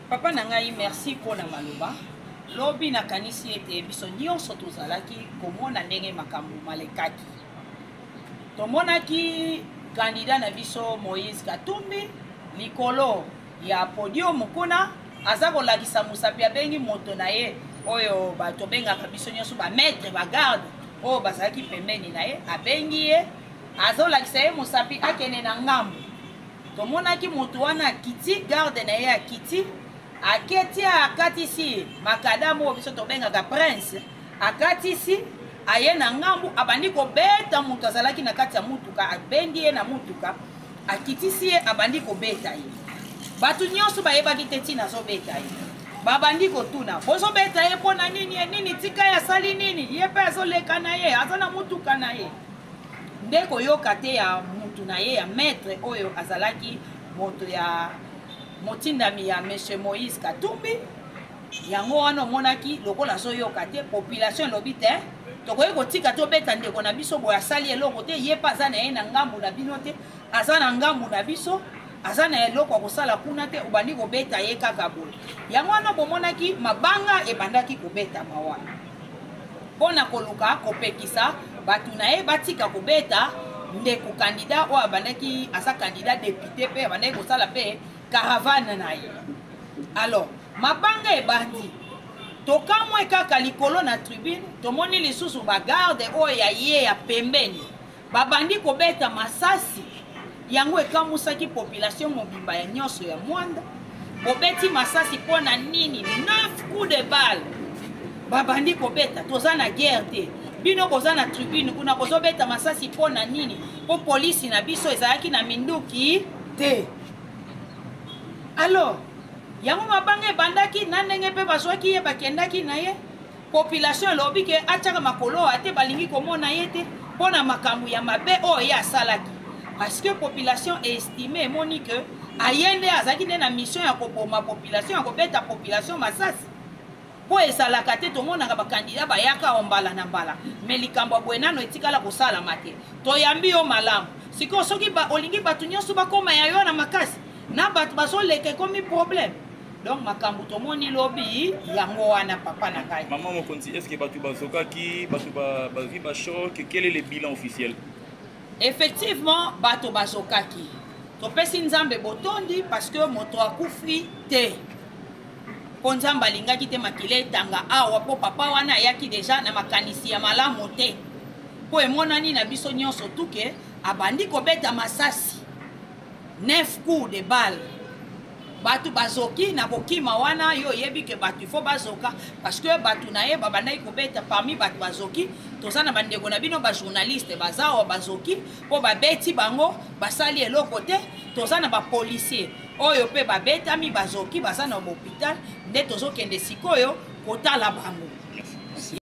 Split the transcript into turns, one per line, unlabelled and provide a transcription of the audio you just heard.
Papa na ngai, merci mpo na maloba. Lobi nakanisi ete biso nyonso tozalaki komona ndenge makambo malekaki. Tomonaki candidat na biso Moïse Katumbi likolo ya podium kuna aza kolakisa mosapi, abengi moto na ye oyo bato bengaka biso nyonso ba maître, ba garde oyo bazalaki pembeni na ye, abengi ye, azolakisa ye mosapi akende na ngambo. Tomonaki moto wana akiti, garde na ye akiti, aketi, akatisi makadamu oyo biso tobengaka prince, akatisi, aye na ngambu, abandi kobeta moto azalaki na kati ya motuka, abendi ye na motuka, akitisi ye, abandi kobeta ye. Bato nyonso bayebaki te ntina azobeta ye. Babandi kotuna, bozobeta ye mpo na nini? Ye nini? Tika ye, asali nini? Ye mpe azoleka na ye, aza na motuka na ye. Nde koyoka te ya mutu na ye ya maître oyo azalaki moto ya motindami ya monsieur Moïse Katumbi. Yango wana omonaki lokola azoyoka te, population elobi te tokoki kotika tobeta ndeko na biso boye, asali eloko te, ye mpe aza na ye na ngambu na bino te, aza na ngambu na biso, aza na eloko ya kosala kuna te, obandi kobeta ye kaka boye. Yango wana bomonaki mabanga ebandaki kobetama wana mpo na koluka kopekisa bato na ye batika kobeta ndeko candidat oyo abandaki, aza candidat député mpe abandaki kosala mpe caravane na ye. Alors mabanga ebandi, tokamwe kaka likolo na tribune tomoni lisusu bagarde oyo ya ye ya pembeni babandi kobeta masasi. Yango ekamusaki population mobimba ya nyonso ya Mwanda. Bobeti masasi mpo na nini? 9 coups de balle babandi kobeta. Toza na guerre te, bino boza na tribune kuna bozobeta masasi mpo na nini? Mpo polisi na biso ezalaki na minduki te. Alors yango mabanga ebandaki na ndenge mpe bazwaki ye, bakendaki na ye. Population elobi ke atiaka makolo ate, balingi komona ye te mpo na makambo ya mabe oyo ye asalaki, parce que population estime, emoni ke aye nde azalaki nde na mission ya koboma population, ya kobeta population masasi. Mpo ezalaka te, tomonaka bakandida bayaka awa mbala na mbala, me likambo ya boye nano etikala kosalama te. Toyambi yo malamu. Sikoyo soki olingi bato nyonso bakóma ya yo na makasi, na bato bazoleka, ekomi problème. Donc makambo tomoni lobi yango wana, papa na ngai.
Mama mokonzi, est ce que bato bazokaki, bato bazwi bachoc? Quel est le bilan officiel?
Effectivement, bato bazokaki. Topesi Nzambe botondi parce que moto akufi te, mpo Nzambe alingaki te makila etanga awa, mpo papa wana ayaki deja na makanisi ya malamu te, mpo emonani na biso nyonso tuke abandi kobeta masasi 9 coups de balle. Bato bazoki na kokima wana. Yo oyebi ke bato ifo bazoka parce que bato na ye babandaki kobeta. Parmi bato bazoki, toza na bandeko na bino bajournaliste baza awa, bazoki mpo babeti bango, basali eloko te. Toza na bapolisier oyo mpe babetami, bazoki, baza na hôpital, nde tozokende sikoyo kotala bango.